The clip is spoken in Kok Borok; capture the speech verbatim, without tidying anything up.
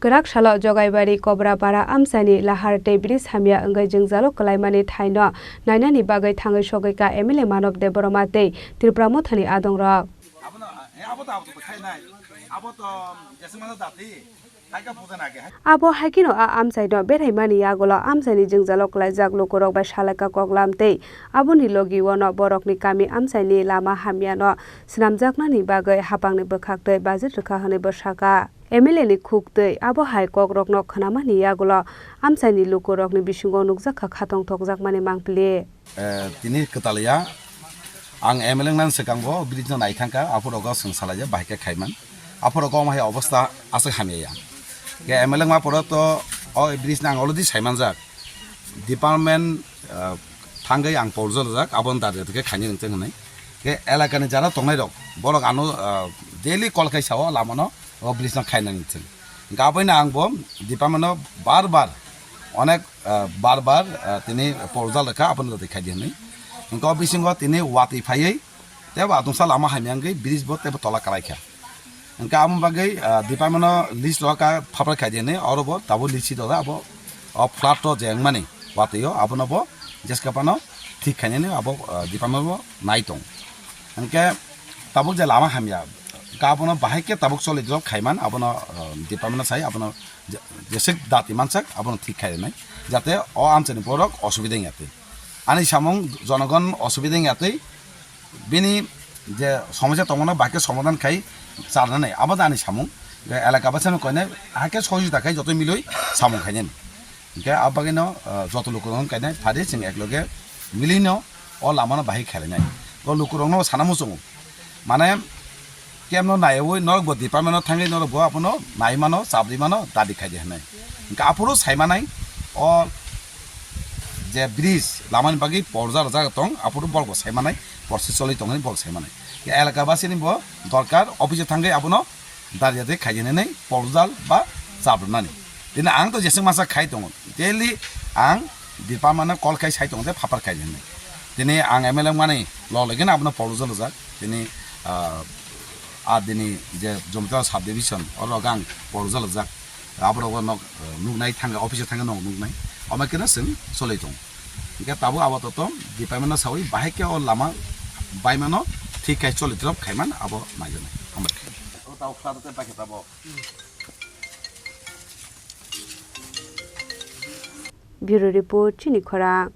Kwrak salo Jogaibari Kobrapara amchaini lahar tei bridge hamya wngwi jwngjalo kwlaimani thaino nainani bagwi thangwi sogwi ka M L A Manob Debbarma tei Tipra Mothani adongrok. Abo hai kheno a amchaino beraimani yagulo amchaini jwngjalo kwlaijak lukurok bai salaika koklam tei aboni logi ono borokni kami amchaini lama hamyano swnamjaknani bagwi hapangni bwkhak tei budget rwkha hwnwi bo saka. M L A ni khuk twi abo hai kokrokno khwnamani yagulo amchaini lukurokni bisingo nukjakha khatong thokjakmani mangpili. Eh, tini kwtal ya, ang M L A wngna swkang bo bridge no nai thangkha, aphuru go swng salai ya, bahai khe khaiman. Aphuru go omo hai obostha aswk hamya ya. Khe M L A wngma pore to o bridge no ang already saimanjak. Department, ah, thangwi ang porjol jak, aboni dadi khe khaini rwngthung hwnwi. Khe elakani jara tongnai rok, borok ano, ah, daily call khai sao lama no, o bridge no khainani thung. Hwnkhe aboino ang bo department no bar bar, onek, ah, bar bar, ah, tini porjal rwkha, aboni dadi khaidi hwnwi. Hwnkhe o bisingo tini watwi phaiwi, tei bo adungsa lama hamya wngwi bridge bo tei bo tola kwlaikha. Hwnkhe amo bagwi, ah, department no list rohorkha phapra khaidi hwnwi, oro bo tabuk list si dojak, abo o flat o je wngmani watwi o, abono bo jeskha phano thik khainani abo, ah, department bo nai tong. Hwnkhe tabuk je lama hamya, hwnkhe abono bahai khe tabuk choli drop khaiman, abono, ah, department no sai, abono je-, jeswk dati mansak, abono thik khai rwnai, jate o amchaini borok osubida wngya twi. Ani samung jonogon osubida wngya twi, bini je somosya tongmano bahai khe somadhan khai charnani, abo da ani samung. Je elaka basi no koinai, bahai khe sohojita khai joto milwi samung khainani. Hwnkhe a bagwino, ah, joto lukurok wng kainai, phadi chwng ekloge milwino o lamano bahai khailainai. O lukurokno sana muchungo. Mane, kemno naiwi norok bo department-o thangwi norok bo abono nai mano, chabri mano, dadi khaidi hwnwi. Hwnkhe aphuru saimanai o je bridge lamani bagwi porja rwjak tong, aphuru borok bo saimanai, porsi choli tongmani borok saimanai. Elaka basini bo dorkar, office-o thangwi abono darya de khaijani nai porjal ba chabrwnani. Tini ang to jeswk masa khai tongo. Daily ang department-no call khai sai tongo je phapar khaijani. Tini ang M L A wngmani log logino abono porjal jak. Tini, ah, ah, tini je Jomita subdivision, oro ang porjal jak. Aborok nok, eh, nuknai thangkha, office-o thangkha nok nuknai. Omo khe no chwng choli tongo. Hwnkhe tabuk abo to tong, department-no sawi bahai khe o lama baimano thik khai choli drop khaiman abo naijaknai. Hambai. Bureau Report, Chini Khorang.